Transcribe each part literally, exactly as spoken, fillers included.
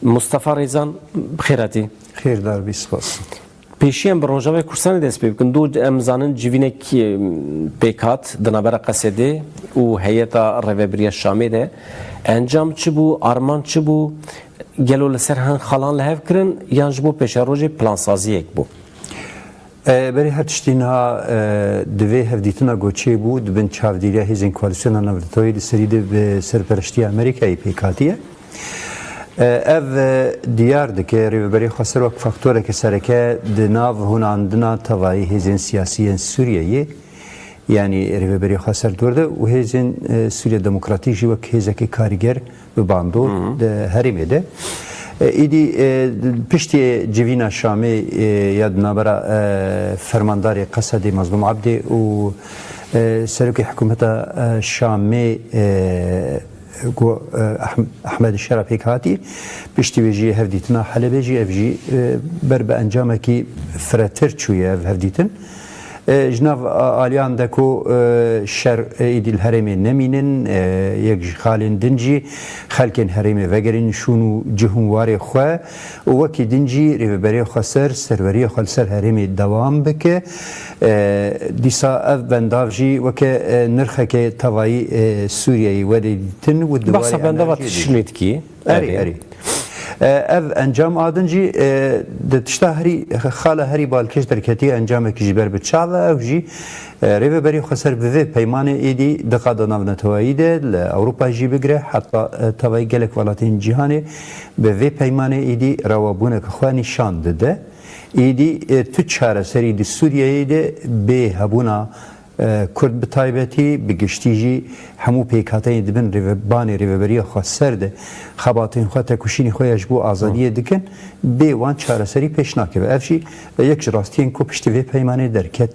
Mustafa Rêzan, bi xêr hatî. Xêrdar bî, spas. Pêşî em bi Rojavayê Kurdistanê dest pê bikin. Dû em zanin civînek, e, pêk hat di navbera Qesedê û heyeta rêvebiriya Şamê de. Encam çi bû? Armanc çi bû? Gelo li ser hin xalan li hev kirin yan ji bo pêşerojê plansaziyek bû? E, berî her tiştî niha, e, di vê hevdîtina ku çêbû, di bin çavdîriya hêzên koalîsyona navneteweyî di serî de bi serpereştiya Amerîkayê pêk hatiye. E, ev, e, diyar dike Rêveberiya Xweser wek faktoreke sereke di nav hunandina tevayî hêzên siyasî yên Sûriyeyê, yanî Rêveberiya Xweser dor de û hêzên, e, Sûriya Demokratîk jî wek hêzeke karîger bi bandor Hı hı. di herêmê de. E, îdî, e, piştî civîna Şamê, e, ya di navbera, e, fermandarê Qesedê Mazlûm Ebdê û, e, serokê hikûmeta, e, Şamê, e, ku, e, Ahm-, Ahmed Şera pêk hatî, piştî wê jî hevdîtina Helebê jî, ev jî, e, ber bi encamekî firehtir çûye ev hevdîtin. E, ji nav a-, aliyan de ku, e, şer, e, îdî li herêmê nemînin, e, yek ji xalên din jî xelkên herêmê vegerin şûn û cih û warê xwe û wekî din jî Rêveberiya Xweser serweriya xwe li ser herêmê dewam bike. E, dîsa ev bendav jî weke, e, nirxeke tevayî, e, Sûriyeyê were dîtin û di Behsa warê bendava enerjiyê de jî. Tişrînê dikî. Erê, Erê. erê. E, ev encam a din jî, e, di tişta herî, xala herî balkêş derketî encamekî ji ber bi çav e, ew jî, e, Rêveberiya Xweser bi vê peymanê êdî di qada navneteweyî de li Ewropa jî bigire, heta, e, tevayî gelek welatên cîhanê bi vê peymanê êdî rewabûneke xwe nîşan dide. Êdî, e, tu çareserî di Sûriyeyê de bê hebûna e, Kurd bi taybetî, bi giştî jî hemû pêkhateyên di bin rêve-, banê Rêveberiya Xweser de xebatên xwe, tekoşînê xwe ya ji bo azadiyê dikin, bê wan çareserî pêş nakeve. Ev jî yek ji rastiyên ku piştî vê peymanê derket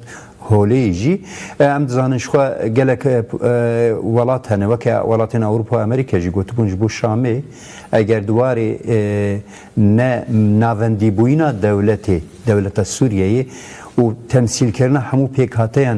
holê jî. E, em dizanin ji xwe gelek, e, p-, e, welat hene, weke welatên Ewropa û Amerîka jî gotibûn ji bo Şamê, eger di warê, e, ne navendîbûyîna dewletê, dewleta Sûriyeyê û temsîlkirina hemû pêkhateyan,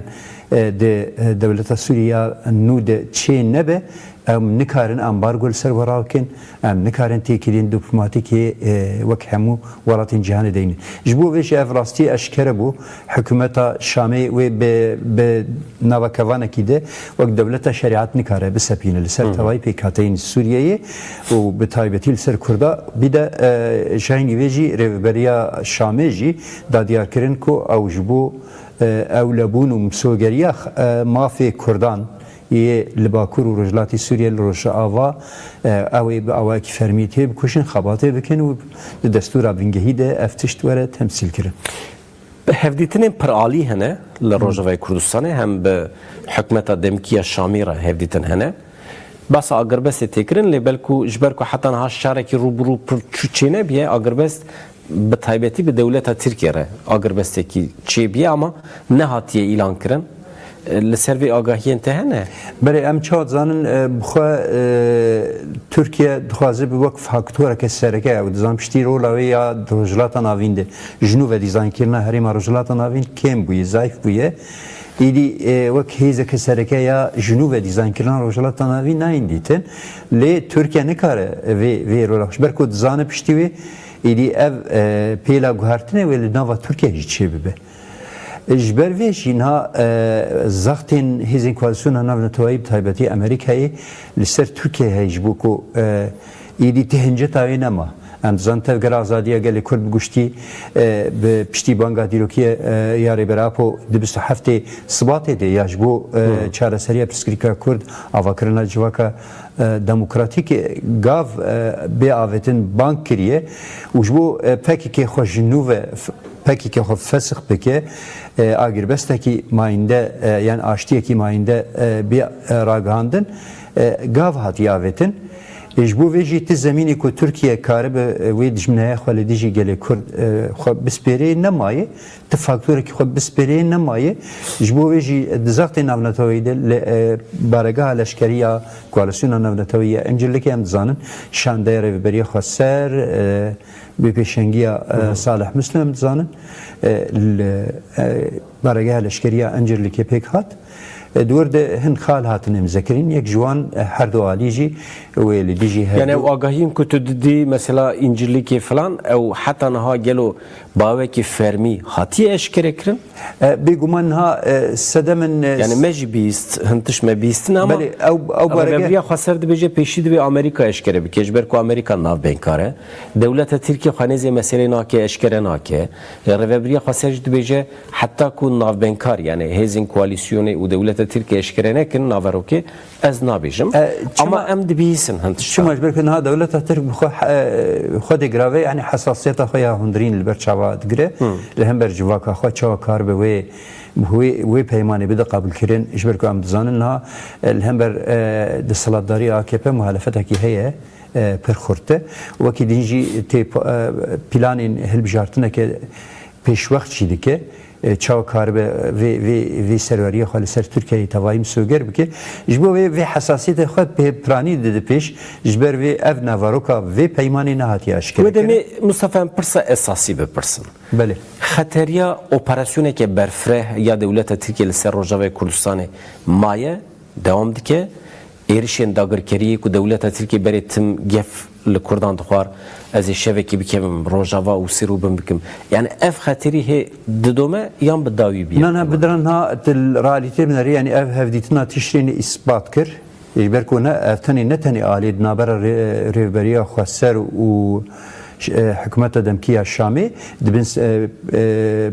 e, di, e, dewleta Sûriye ya nû de çê nebe, em nikarin ambargo li ser we rakin, em nikarin têkiliyên diplomatîkê, e, wek hemû welatên cîhanê deynin. Ji bo vê jî ev rastî eşkere bû. Hikûmeta Şamê wê bi, bi nava kevanekî de wek dewleta şerîet nikare bisepîne li ser Hı hı. tevayî pêkhateyên Sûriyeyê û bi taybetî li ser Kurda. Bîde, e, ji heynî vê jî Rêveberiya Şamê jî da diyar kirin ku ew ji bo, e, ewlebûn û misogeriya, e, mafê Kurdan yê li Bakur û Rojhilatê Sûriye li Rojava, e, ew ê bi awayekî fermî têbikoşin, xebatê bikin û di destûra bingehî de ev tişt were temsîlkirin. Hevdîtinên piralî hene li Rojavayê Kurdistanê, hem bi hikûmeta demkî ya Şamî re hevdîtin hene. Basa agirbestê tê kirin, lê belkû ji ber ku heta niha şerekî rû bi rû pir çû çênebiye, agirbest bi taybetî bi dewleta Tirkiye re agirbestekî çêbiye, ama nehatiye îlan kirin. Li ser vê agahiyên te hene? Belê, em çawa dizanin, e, bi xwe, e, Tirkiye dixwaze bi wek faktoreke sereke, ew dizan piştî rola wê ya di Rojhilata Navîn de, ji nû ve dîzaynkirina herêma Rojhilata Navîn kêm bûye, zayîf bûye. Îdî, e, wek hêzeke sereke ya ji nû ve dîzaynkirina Rojhilata Navîn nayên dîtin. Lê Tirkiye nikare vê, vê rola xwe, ji ber ku dizane piştî wê, îdî ev, e, pêla guhertinê wê li nava Tirkiye jî çêbibe. Ji ber vê jî niha, e, zextên hêzên koalîsyona navneteweyî, bi taybetî Amerîkayê, li ser Tirkiyeyê heye, ji bo ku, e, êdî ti hinceta wê nema. Em dizanin tevgera azadiya gelê Kurd bi guştî, e, bi piştî banga dîrokî, e, ya Rêber Apo di bîst û heftê Sibatê de ya ji bo, e, Hmm. çareseriya pirsgirêka Kurd, avakirina civaka, e, demokratîk, e, gav, e, bê avêtin bang kiriye û ji bo, e, P K K xwe ji nû ve f-, P K K xwe fesix bike, e, agirbestekî mayînde, e, yan aştiyekî mayînde, e, bê, e, ragihandin, e, gav hatiye avêtin. E, ji bo vê jî ti zemînê ku Tirkiye karibe, e, wê dijminaya xwe li dijî gelê Kurd, e, xwe bispêrê nemaye, ti faktorekî xwe bispêrê nemaye. Ji bo vê jî di zextê navneteweyî de li, e, baregeha leşkerî ya Koalîsyona Navneteweyî ya Încirlikê em dizanin, şandeya Rêveberiya Xweser, e, Bi pêşengiya, e, Hı hı. Salih Muslim, em dizanin, e, li, e, baregeha leşkerî ya Încirlikê pêk hat. E, di wir de hin xal hatine imzekirin, yek ji wan, e, her du alî jî wê li dijî her Yani du ew agahiyên ku tu didî, mesela, Încirlîkê filan, ew heta niha gelo bi awekî fermî hatiye eşkerekirin? E, bêguman niha, e, sedemên, e, Yani me jî bîst, hin tişt me bîstin ama Belê, ew, ew barege rêveberiya xweser dibêje pêşî divê Amerîka eşkere bike, ji ber ku Amerîka navbenkar e. Dewleta Tirkiye xwe nêzê meselê nake, eşkere nake. E, rêveberiya xweser jî dibêje heta ku navbenkar, yani hêzên koalîsyonê û dewleta Tirkiye eşkere nekin naverokê, ez nabêjim. E, çima Ama em dibihîsin hin tişta. Çima ji ber ku niha dewleta Tirk bi xwe, e, xwe dê girave, yani hesasiyeta xwe ya hundirîn li ber çava digire, Hmm. li hember civaka xwe çawa karibe wê, wê, wê peymanê bide qebûlkirin, ji ber ku em dizanin niha, e, li hember, e, desthilatdariya A K P muhalefetekî heye, e, pir xurt e. Wekî din jî tê pa-, e, planên hilbijartineke pêşwext jî dike. E, çawa karibe vê, vê, vê serweriya xwe li ser Tirkiyeyê tevayî misoger bike. Ji bo vê, vê hesasiyetê xwe pê piranî dide pêş, ji ber vê ev naveroka vê peymanê nehatiye eşkere Wê demê kirin. Mustafa em pirsa esasî bipirsin. Belê. Xeteriya operasyoneke berfireh ya dewleta Tirkiye li ser Rojavayê Kurdistanê maye, dewam dike. Êrişên dagirkeriyê ku dewleta Tirkiye berê tim gef li Kurdan dixwar, ez ê şevekê bikevim Rojava û sêr û bin bikim. Yani ev xeterî hê didome yan bi dawî bîye? Na, na, bi diran ha, tu li realîtê binerî, yani ev hevdîtina Tişrînê îspat kir. Ji ber ku ne, ev tenê, ne tenê alî di navbera rê-, rêveberiya xweser û ş-, e, hikûmeta demkî ya Şamê, dibin s-, e, e,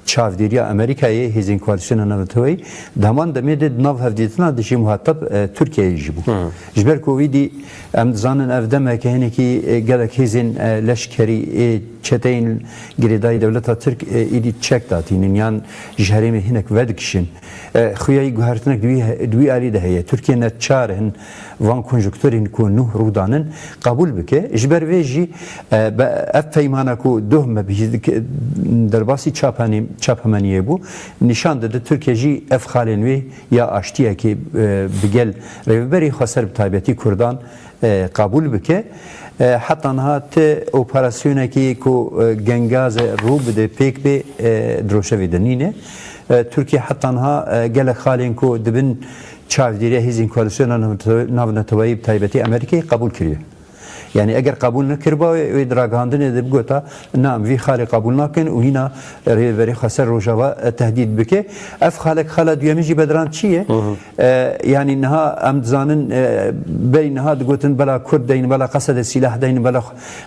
çavdêriya Amerîkayê, hêzên koalîsyona navneteweyî, di heman demê de di nav hevdîtina de jî muhateb, e, Tirkiyeyê jî bû. Hı. Ji ber ku wî dî, em dizanin ev demeke hinekî, e, gelek hêzên, e, leşkerî ê çeteyên girêdayî dewleta Tirk, e, êdî çek datînin yan ji herêmê hinek vedikişin. E, xuya yî guhertinek di wî he-, di wî alî de heye. Tirkiye neçar hin van konjunkturên ku nû rû danin qebûl bike. Ji ber vê jî, e, be-, ev peymana ku duh me bihîz dike, derbasî çapanî-, çapemeniyê bû, nîşan dide Tirkiye jî ev xalên wê ya aştiyekê, e, bi gel rêveberê xweser bi taybetî Kurdan, e, qebûl bike. E, heta niha ti operasyonekî ku, e, gengaze rû bide pêk bê, e, di Rojevê de nîne. E, Tirkiye heta niha, e, gelek xalên ku dibin çavdêriya hêzên koalîsyona navnete-, navneteweyî bi taybetî Amerîkayê qebûl kiriye. Yani eger qebûl nekiriba wê, wê di ragihandinê de bigota, na, em vî xalê qebûl nakin û hîna rêverê xweser Rojava, e, tehdît bike. Ev xalek xala duyemîn jî bediran çi ye? Hı hı. E, yani niha em dizanin, e, berî niha digotin bela Kurd deyin, bela Qesede sîlah deyin, bela,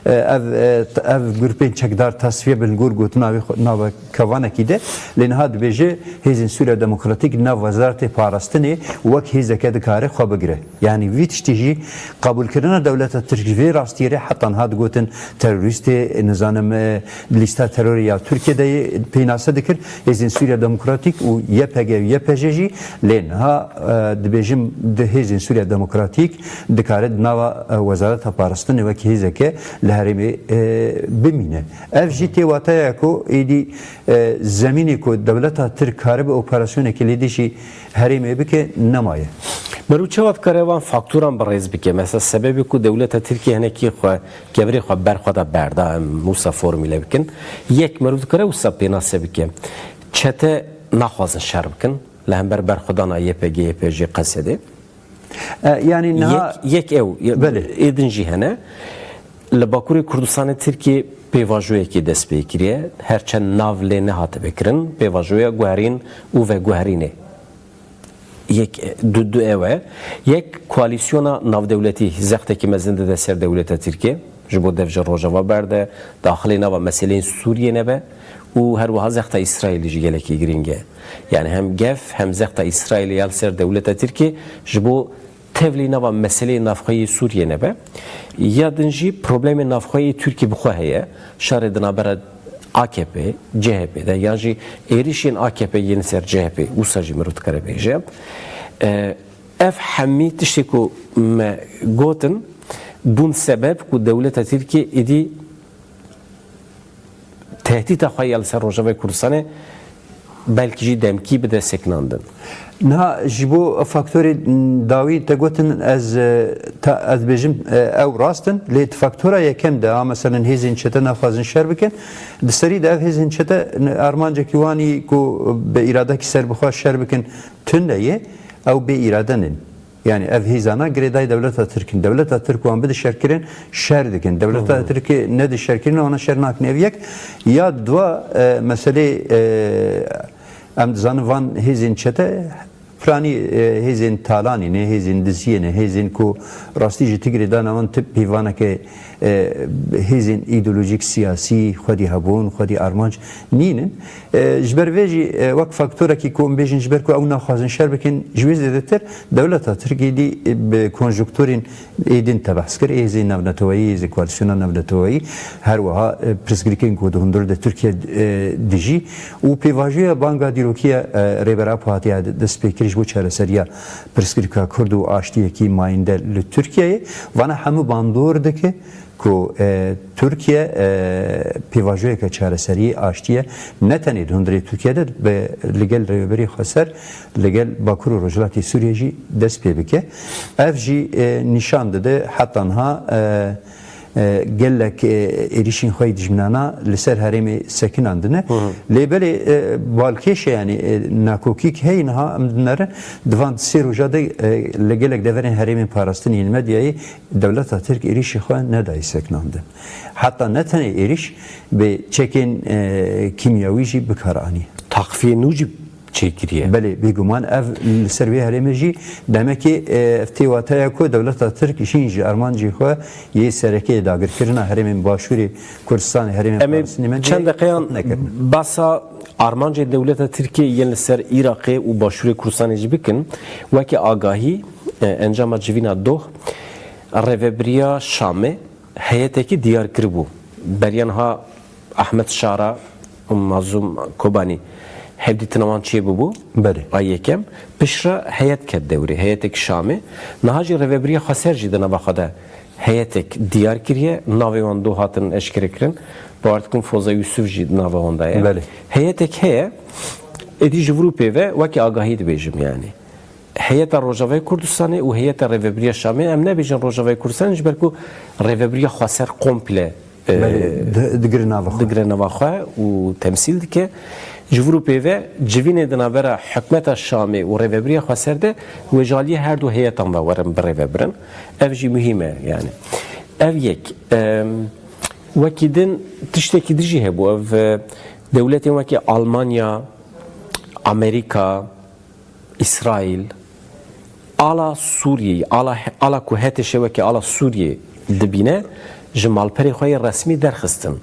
e, ev, e, ev grûpên çekdar tasfiye bin gor gotina wê xwe-, nava kevanekî de. Lê niha dibêje Hêzên Sûriya Demokratîk nav Wezaretê Parastinê wek hêzeke dikare xwe bigire. Yani vî tiştî jî qebûlkirina dewleta Tirk ji vê rastiyê re heta niha digotin terorîstê, nizanim, e, lîsta terorê ya Tirkiye de yê pênase dikir. Hêzên Sûriya Demokratîk û Y P G û Y P J jî lê niha, e, dibêjim di Hêzên Sûriya Demokratîk dikare di nava, e, Wezareta Parastinê wek hêzeke li herêmê, e, bimîne. Ev jî tê wateya ku êdî, e, zemînê ku dewleta Tirk karibe operasyonekê li dijî herêmê bike nemaye. Merû çawa dikare van faktoran bi rêz bike? Mesela sebebê ku dewleta Tirkiye hinekî xwe, kevirê xwe ber xwe de berda, em wisa formîle bikin. Yek, merû dikare wisa pênase bike. Çete naxwazin şer bikin. Li hember berxwedana Y P G, Y P J, Qesedê. E, yani niha Yek, yek ew, ye-, Belê. Ê din jî hene. Li Bakurê Kurdistanê Tirkiye pêvajoyekê dest pê kiriye. Her çend nav lê nehatibe kirin. Pêvajoya guherîn û veguherînê. Yek, du, du ew e. Yek, koalîsyona navdewletî zextekî mezin dide ser dewleta Tirkiye. Ji bo dev ji Rojava berde, daxilê nava meseleyên Sûriyê nebe û her wiha zexta Îsraîlê jî gelekî girîng e. Yani hem gef hem zexta Îsraîlê ya li ser dewleta Tirkiyê ji bo tevlî nava meseleyê navxweyî Sûriyê nebe. Ya din jî problemê navxweyî Tirkiyê bi xwe heye. Şerê di navbera A K P, C H P de yan jî êrişên A K P yên ser C H P wisa jî mirov dikare bêje. E, Ev hemî tiştê ku me gotin bûn sebeb ku dewleta Tirkiyê êdî tehdîta xwe ya li ser Rojavayê Kurdistanê belkî jî demkî bide sekinandin. Niha ji bo faktorê dawî te gotin, ez, e, ta, ez bêjim, e, ew rast in, lê di faktora yekem de, a, meselen hêzên çete naxwazin şer bikin, di serî de ev hêzên çete armancekî wan î ku bi îradekî serbixwe şer bikin tune ye, ew bê îrade nin. Yani ev hêzana girêdayî dewleta Tirk in. Dewleta Tirk wan bidişerkirin, şer dikin. Dewleta Tirk nedişerkirin, wana şer nakin. Ev yek. Ya dua, e, meselê, e, em dizanin van hêzên çete, piranî, e, hêzên talanî ne, hêzên diziyê ne, hêzên ku rastî ji ti girêdana wan ti pîvaneke, e, hêzên îdeolojîk, siyasî, xwedî hebûn, xwedî armanc nînin. E, ji ber vê jî, e, wek faktorekî ku em bêjin, ji ber ku ew naxwazin şer bikin, ji wê zêdetir dewleta Tirkiyê dî, e, bi konjonkturên ê din te behs kir, ê hêzên navneteweyî, hêzên koalîsyona navneteweyî, her wiha, e, pirsgirêkên ku di hundir de Tirkiye, e, dijî û pêvajoya banga dîrokiya, e, Rêber Apo hatiye destpêkirî ji bo çareseriya pirsgirêka Kurd û aştiyekî mayînde li Tirkiyeyê. Vana hemû bandor dike ku, e, Tirkiye, e, pêvajoyeke çareseriyê aştiyê ne tenê di hundirê Tirkiye de be, li gel Rêveberê Xweser, li gel Bakur û Rojhilatê Sûriyê jî dest pê bike. Ev jî, e, nîşan dide heta niha, e, e, gelek, e, êrîşên xwe yê dijminana li ser herêmê sekinandine. Lê belê, e, balkêş e, yanî, e, nakokîk heye niha em dinerin di van sê roja de, e, li gelek deverên herêmên parastinê yên medyayê dewleta Tirk êrîşê xwe nedayê sekinandin. Heta ne tenê êrîş, bi çekên, e, kîmyawî jî bi kar anî. Taqfiyê nû jî çêkiriye. Belê, bêguman ev li ser wê herêmê jî demekê, e, ev tê wateya ku dewleta Tirk jîn ji armancê xwe yê sereke yê dagirkirina herêmên Başûrê Kurdistanê, herêmên Em ê Parastinê me çend deqeyan nekirin. Basa armancê dewleta Tirkiyê yên li ser Iraqê û Başûrê Kurdistanê jî bikin. Weke agahî, e, encama civîna doh, rêvebiriya Şamê heyetekî diyar kiribû. Beriya niha Ahmet Şara û Mazlûm Kobanî hevdîtina wan çêbûbû. Belê. A yekem. Piştre heyet ket dewrê, heyetek Şamê. Niha jî Rêvebiriya Xweser jî di nava xwe de heyetek diyar kiriye. Navê wan du hatin eşkerekirin. Bawer dikim Foza Yusuf jî di nava wan de ye. Belê. Heyetek heye. Êdî ji vir û pê ve wekî agahî dibêjim yani. Heyeta Rojavayê Kurdistanê û Heyeta Rêvebiriya Şamê, em nebêjin Rojavayê Kurdistanê, ji ber ku Rêvebiriya Xweser komple, e, Belê, di-, digire nava xwe. Digire nava xwe û temsîl dike. Ji vir û pê ve civînê di navbera hikûmeta Şamê û Rêvebiriya Xweser de wêjaliyê her du heyetan ve werin birêvebirin. Ev jî muhîm e yani. Ev yek. Em, wekî din tiştekî din jî hebû. Ev, e, dewletên wekî Almanya, Amerîka, Îsraîl, ala Sûriyeyê, ala, ala ku HTŞ wekî ala Sûriyê dibîne, ji malperê xwe yê resmî derxistin.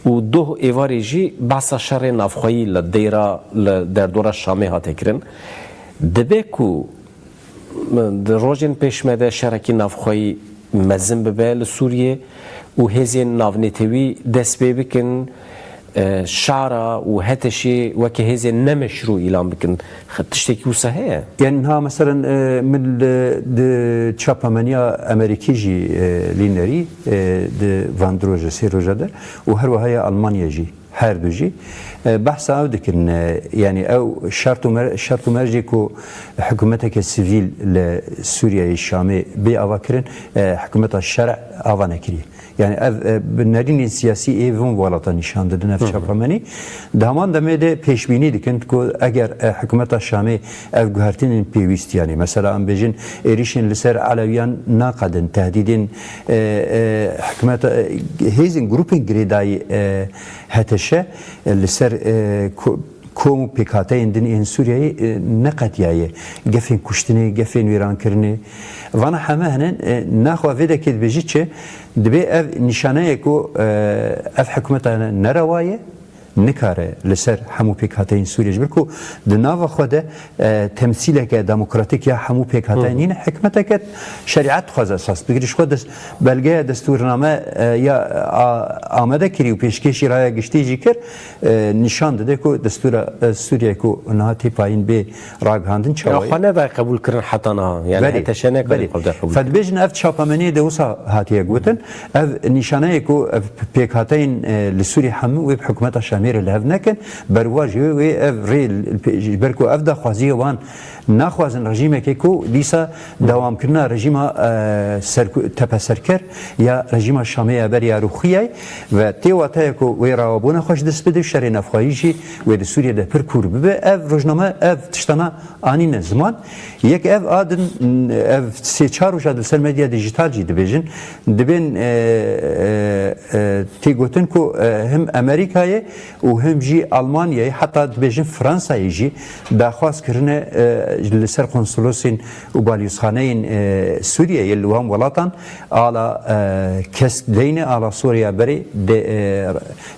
Û doh êvarê jî behsa şerê navxweyî li dêra, li derdora Şamê hate kirin. Dibe ku di rojên pêş me de şerekî navxweyî mezin bibe li Sûriyê û hêzên navnetewî dest pê bikin, e, Şara û HTŞê weke hêzên nemeşrû îlan bikin. Tiştekî wisa heye? Yani niha meselen, e, min li, di çapemeniya Amerîkî jî, e, lînerî, e, di van du roje, sê roja de û her wiha ya Almanya jî. Her du jî, e, behsa ew dikin, e, yani ew şert û mer-, şert û mercê ku hikûmeteke sivîl li Sûriyeyê Şamê bê ava kirin, e, hikûmeta şer ava nekiriye. Yani ev, e, bi nerînên siyasî ê vin welata nîşan didin ev çapamenî. Di heman demê de pêşbînî dikin ku eger, e, hikûmeta Şamê ev guhertinên pêwîst, yani mesela em bêjin êrîşên li ser Elewiyan naqedin, tehdîdên, e, e, hikûmeta, e, hêzên grûpên girêdayî, e, HTŞ, e, li ser, e, ko-, kom û pêkhateyên din ên Sûriyeyê, e, neqetiyaye. Gefên kuştinê, gefên wêrankirinê. Vana heme hene, e, naxwe vê dekê dibêjî çi? Dibê ev nîşaneyê ku, e, ev hikûmeta nerewa ye, nikare li ser hemû pêkhateyên Sûriyê, ji ber ku di nava xwe de, e, temsîleke demokratîk ya hemû pêkhateyên nîne, hikûmeteke şerîet dixwaze esas bigire. Ji xwe dest-, belgeya destûrname, e, ya, a, amade kirî û pêşkêşî raya giştî jî kir, e, nîşan dide ku destûra, e, Sûriyeyê ku niha tê payîn bê ragihandin Ya çawa ye. Xwe nedaye qebûl kirin heta niha. Yani Belê, HTŞ nekare belê. Xwe de qebûl Fe dibêjin ev çapameniyê de wisa hatiye gotin. Ev nîşaneyê ku ev pêkhateyên, e, li Sûriyê hemû wê bi hikûmeta Şamê Rê li hev nekin, berwajî wê, wê ev rê, ji ber ku ev daxwaziya wan naxwazin rejîmekê ku dîsa dewamkirina rejîma, e, serku-, tepeserker ya rejîma Şamê ya berê ya rûxî ye ve tê wateyê ku wê rewabûna xwe ji dest bide, şerê navxweyî jî wê di Sûriyê de pir kûr bibe. Ev rojname ev tiştana anîne ziman. Yek ev a din, ev sê çar roja di ser medya dîjîtal jî dibêjin. Dibên, e, e, e, tê gotin ku, e, him Amerîkayê û him jî Almanyayê, heta dibêjin Fransayê jî daxwaz kirine, e, li ser konsolosên û balyozxaneyên, e, Sûriyeyê li wan welatan ala, e, kesk deyne, ala Sûriya berê de, e,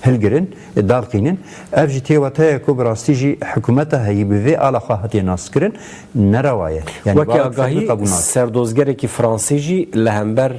hilgirin, e, dalqînin. Ev jî tê wateyê ku bi rastî jî hikûmeta heyî bi vê ala xwe hatiye naskirin, nerewa ye. Yani Weke agahî, serdozgerekî Fransî jî li hember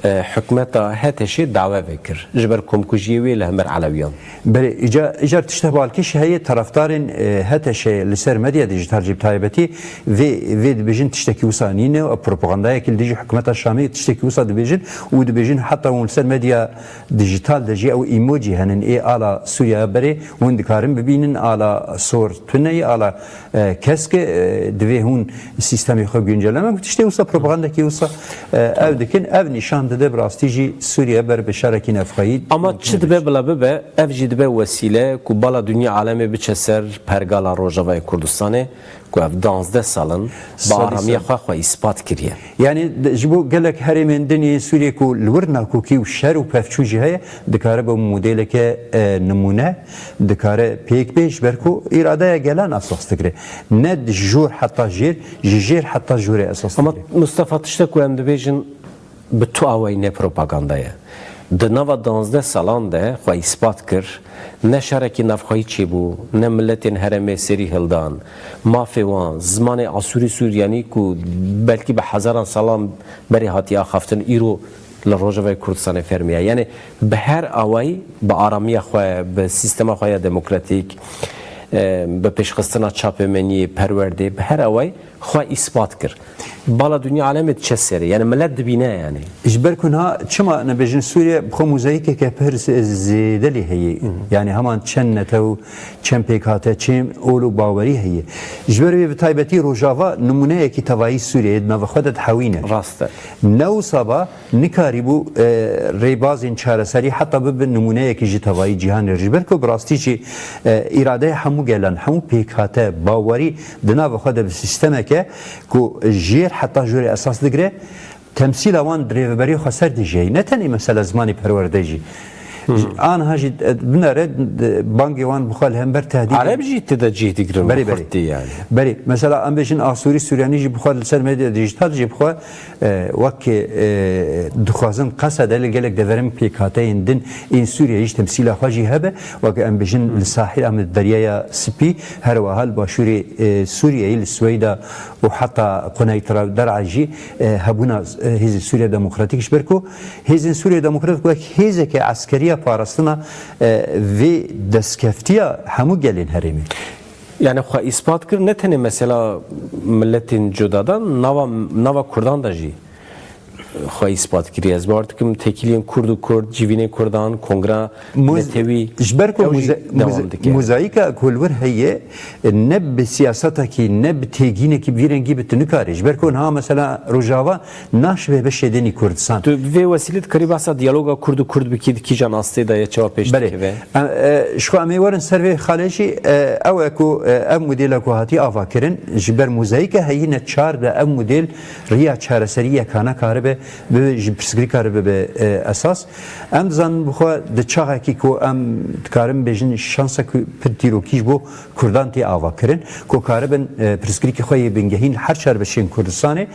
e, hikûmeta HTŞ'ê dawe vekir ji ber komkujiyê wê li hember Elewiyan. Belê, îca-, îcar tiştek balkêş heye, tarafdarên, e, HTŞ'ê li ser medya dîjîtal jî bi taybetî vê, vê dibêjin tiştekî wisa nîne û propagandayekî li dijî hikûmeta Şamê tiştekî wisa dibêjin û dibêjin heta hûn li ser medya dîjîtal de jî ew emoji henin ê ala Sûriya berê hûn dikarin bibînin, ala sor tune ye, ala e, kesk e, e, divê hûn sîstemê xwe güncelleme. Ku tiştê wisa propagandekî wisa, e, ew dikin, ev nîşan dide bi rastî jî Sûriye ber bi şerekî navxweyî. Ama çi dibe bila bibe, ev jî dibe wesîle ku bala dinya alemê biçe ser pergala Rojavayê Kurdistanê, ku ev danzdeh sal in bi aramiya xwe xwe îspat kiriye. Yani de-, ji bo gelek herêmên din yên Sûriyê ku li wir nakokî û şer û pevçûn jî heye, dikare be modêleke, e, nimûne, dikare pêk bê, ji ber ku îradeya gelan esas digire. Ne di jor heta jêr, ji jêr heta jorê esas Ama digire. Mustafa, tiştek ku em dibêjin bi tu awayî ne propaganda ye. Di nava danzdeh salan de xwe îspat kir, ne şerekî navxweyî çêbû, ne miletên herêmê serî hildan, mafê wan, zimanê Asûrî Suryanî ku belkî bi hezaran salan berê hatiye axaftin, îro li Rojavayê Kurdistanê fermiye. Yani bi her awayî, bi aramiya xwe, bi sîstema xwe ya demokratîk, e, bi pêşxistina çapemeniyê, perwerdê, bi her awayî xwe îspat kir. Bala dinya alemê diçe serê. Yani milet dibîne yani. Ji ber ku niha çima nebêjin Sûriye bi xwe mozayîkeke pir z-, zêde lê heye. Hı hı. Yani heman çend netew, çend pêkhate, çend ol û bawerî heye. Ji ber wê bi taybetî Rojava nimûneyekî tevayî Sûriyeyê di nava xwe de dihewîne. Rast e. Ne wisa ba nikarîbû, e, rêbazên çareserî heta bibe nimûneyekî ji tevayî cîhanê re. Ji ber ku bi rastî jî, e, îradeya hemû gelan, hemû pêkhate, bawerî di nava xwe de bi sîstemeke ku jêr heta jorê esas digire, temsîla wan di rêveberiyê xweser de jî heye. Ne tenê mesela zimanê perwerde jî. Hı hı. Aniha jî, e, binere, e, bangê wan bi xwe li hember tehdîdê Ereb jî tê de cih digirin Berê, berê. xurtî yani. Berê. Mesela em bêjin Asûrî Suryanî jî bi xwe li ser medya dîjîtal jî bi xwe, e, wek, e, dixwazin qesede li gelek deverin pêkhateyên din ên Sûriyeyê jî temsîla xwe jî hebe. Wek em bêjin Hı. li sahîl em li Deryaya Spî, her wiha li başûrê, e, Sûriyeyê li Sweyda û heta Quneytra Der'a jî, e, hebûna, e, Hêzên Sûriya Demokratîk ji ber ku Hêzên Sûriya Demokratîk wek hêzeke eskeriya parastina, e, vê destkeftiya hemû gelên herêmê. Yani xwe îspat kir, ne tenê mesela miletên cuda de, nava, nava Kurdan de jî xwe îspat kiriye. Ez bawer dikim têkiliyên Kurd û Kurd, civînên Kurdan, Kongra Muz-, Netewî, ji ber ku ew jî muze-, dewam muze-, dike. Mozayîka ku li wir heye, ne bi siyasetekî, ne bi têgînekî bi vî rengî bi tu nikarî. Ji ber ku niha mesela Rojava naşibe beşê din î Kurdistan. Tu bi vê wesîlê dikarî behsa diyaloga Kurd û Kurd bikî, di kîjan astê de ye, çawa pêş Belê. dikeve? Em, e, ji xwe em ê werin ser vê xalê jî, e, ew e ku, e, ev modêla ku hatî avakirin, ji ber mozayîka heyî ne çar de ev modêl riya çareserî yekane karibe, bi, ji pirsgirêk karibe be, e, esas. Em dizanin bi xwe di çaxekî ku em dikarin bêjin şansa ku pir dîrokî ji bo Kurdan tê avakirin, ku karibin, e, pirsgirêkê xwe yê bingehîn her çar beşên Kurdistanê,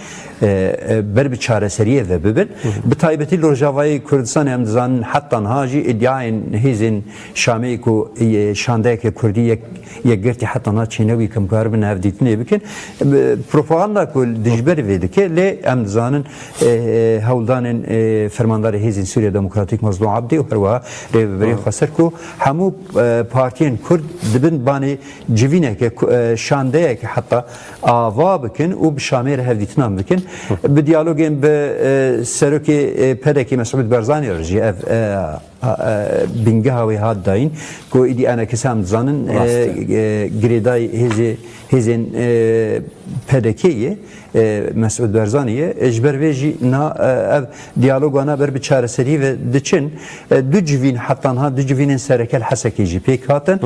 e, e, ber bi çareseriyê ve bibin. Hı hı. Bi taybetî li Rojavayê Kurdistanê em dizanin heta niha jî îdiayên hêzên Şamê ku, e, şandeyeke Kurdî yek, yekgirtî heta niha çênebûyî ku em karibin hevdîtinê bikin. E, propaganda ku dijber vê dike, lê em dizanin, e, e, hewldanên, e, fermandarê Hêzên Sûriya Demokratîk Mezlûm Ebdî û herwiha rêveberê Hı. Xweser ku hemû, e, partiyên Kurd dibin banê civîneke ku, e, şandeyeke heta ava bikin û bi Şamê re hevdîtinan bikin. Bi diyalogên bi, e, serokê, e, P D K'ê Mesûd Barzanî re jî ev, e, ha, e, bingeha wê hat dayîn, ku êdî enekis em dizanin, e, Rast e. e, girêdayî hêzê, hêzên, e, P D K yê, e, Mesûd Barzanî ye. E, ji ber vê jî niha, e, ev diyalogana ber bi çareserî ve diçin. E, du civîn, heta niha du civînên sereke li Hesekê jî pêk hatin.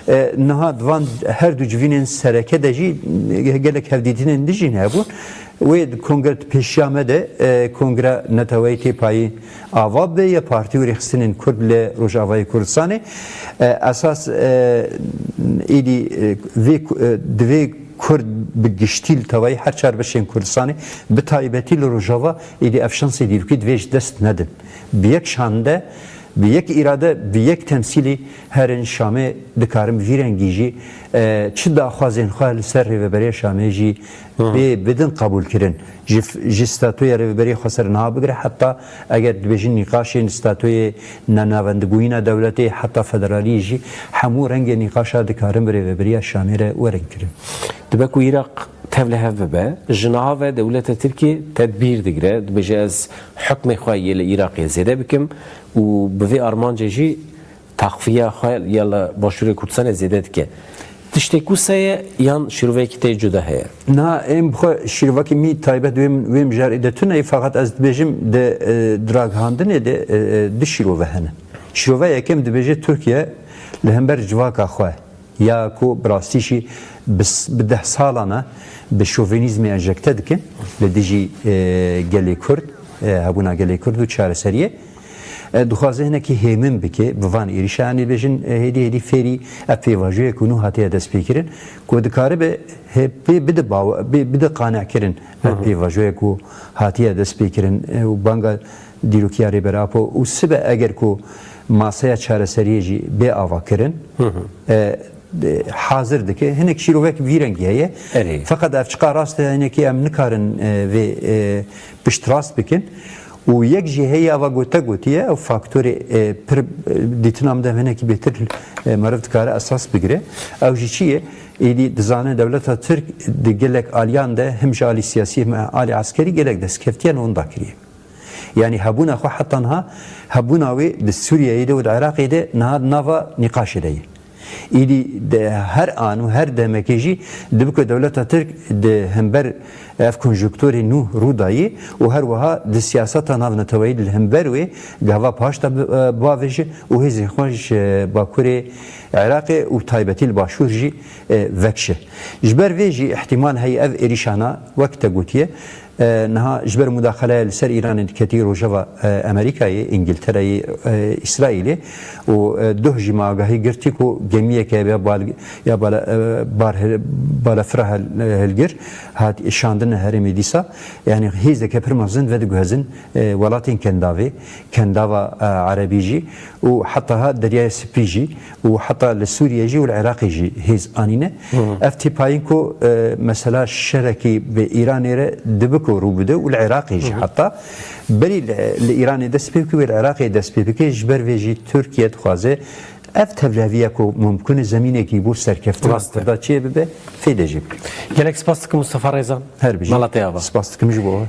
E, niha di van her du civînên sereke de jî, e, gelek hevdîtinên din jî hebûn. Wê di kongre di pêşiya me de, e, kongre neteweyî tê payî ava bibe ya partî û rêxistinên Kurd li Rojavayê Kurdistanê. E, esas, e, êdî, e, vê ku-, e, divê Kurd bi giştî li tevayî her çar beşên Kurdistanê, bi taybetî li Rojava, êdî ev şansê dîrokî divê ji dest nedin. Bi yek şande, bi yek îrade, bi yek temsîlî herin Şamê dikarin bi vî rengî jî, e, çi daxwazên xwe li ser rêveberiya Şamê jî bê bidin qebûlkirin. Ji, ji statuya Rêveberiya Xweser niha bigire heta eger dibêjin nîqaşên statuya nenavendibûyîna dewletê heta federaliyê jî hemû rengê nîqaşa dikarin bi Rêveberiya Şamê re werin kirin. Dibe ku Iraq tev li hev bibe, ji niha ve dewleta Tirkiyê tedbîr digire, dibêje ez hukmê xwe yê li Iraqê zêde bikim û bi vê armancê jî taxfiya xwe ya li Başûrê Kurdistanê zêde dike. Tiştê ku se ye yan şîroveyekî te cuda heye? Na, em xwe şîrovekî mî taybet wê, wê mijarê de tune ye, fakat ez dibêjim di, e, di ragihandinê de, e, e, du şîrove hene. Şîrove yekem dibêje Tirkiye li hember civaka xwe ya ku bi rastî jî bi s-, bi deh salan e bi şovenîzmê enjekte dikin li dijî, e, gelê Kurd, e, hebûna gelê Kurd û çareseriyê. E, dixwaze hinekî hêmin bike bi van êrîşa, yanî bêjin, e, hêdî hêdî fêrî ev pêvajoyek ku nû hatiye destpêkirin, ku dikaribe hê pê bide bawe-, bê-, bide qanekirin ev Hı hı. pêvajoyek ku hatiye destpêkirin, e, û banga dîrokiya Rêber Apo û sibe eger ku masaya çareseriyê jî bê avakirin, Hı hı. e, de, hazir dike. Hinek şîrovek vî rengî heye. Erê. Feqet ev çiqa rast e, hinekî em nikarin, e, vê, e, piştrast bikin. Û yek jî heye ava gote gotiye, ew faktorê, e, pir, e, dîtina min de hinekî bêtir, e, meriv dikare esas bigire. Ew jî çi ye? Êdî dizane dewleta Tirk di gelek aliyan de hem ji alî siyasî hem alî eskerî gelek destkeftiyan winda kiriye. Yanî hebûna xwe heta niha, hebûna wê di Sûriyeyê de û di Iraqê de niha di nava nîqaşê de ye. Îdî di her an û her demekê jî dibe ku dewleta Tirk di hember ev konjonkturê nû rû dayî û her wiha di siyaseta navneteweyî li hember wê gava paş de bi-, bavêje û hêzên xwe ji Bakurê Iraqê û taybetî li Başûr jî, e, vekişe. Ji ber vê jî îhtimal heye ev êrîşana, wek te gotiye, e, niha ji ber mudaxaleya li ser Îranê diketî rojeva, e, Amerîkayê, Îngiltereyê, e, Îsraîlê û, e, doh jî me agahî girtî ku gemiyeke ya bal-, ya bala-, e, bar-, balafira hil-, hilgir hat şandine herêmê dîsa. Yanî hêzeke pir mezin vediguhezin, e, welatên Kendavê, Kendava, e, Erebî jî û heta ha Deryaya Spî jî û heta li Sûriye jî û li Iraqê jî hêz anîne. Hı hı. Ev têpayîn ku, e, mesela şerekî bi Îranê re dibe ku rû bide û li Iraqê jî Hı hı. heta berî li, li Îranê dest pê bike wê li Iraqê dest pê bike, ji ber vê jî Tirkiye dixwaze ev tevleheviya ku mumkin e zemînekî bo serkeftina Rast e. Kurda çê bibe, fêde jê bike. Gelek spas dikim Mustafa Rêzan. Her bijî. Mala te ava. Spas dikim ji bo.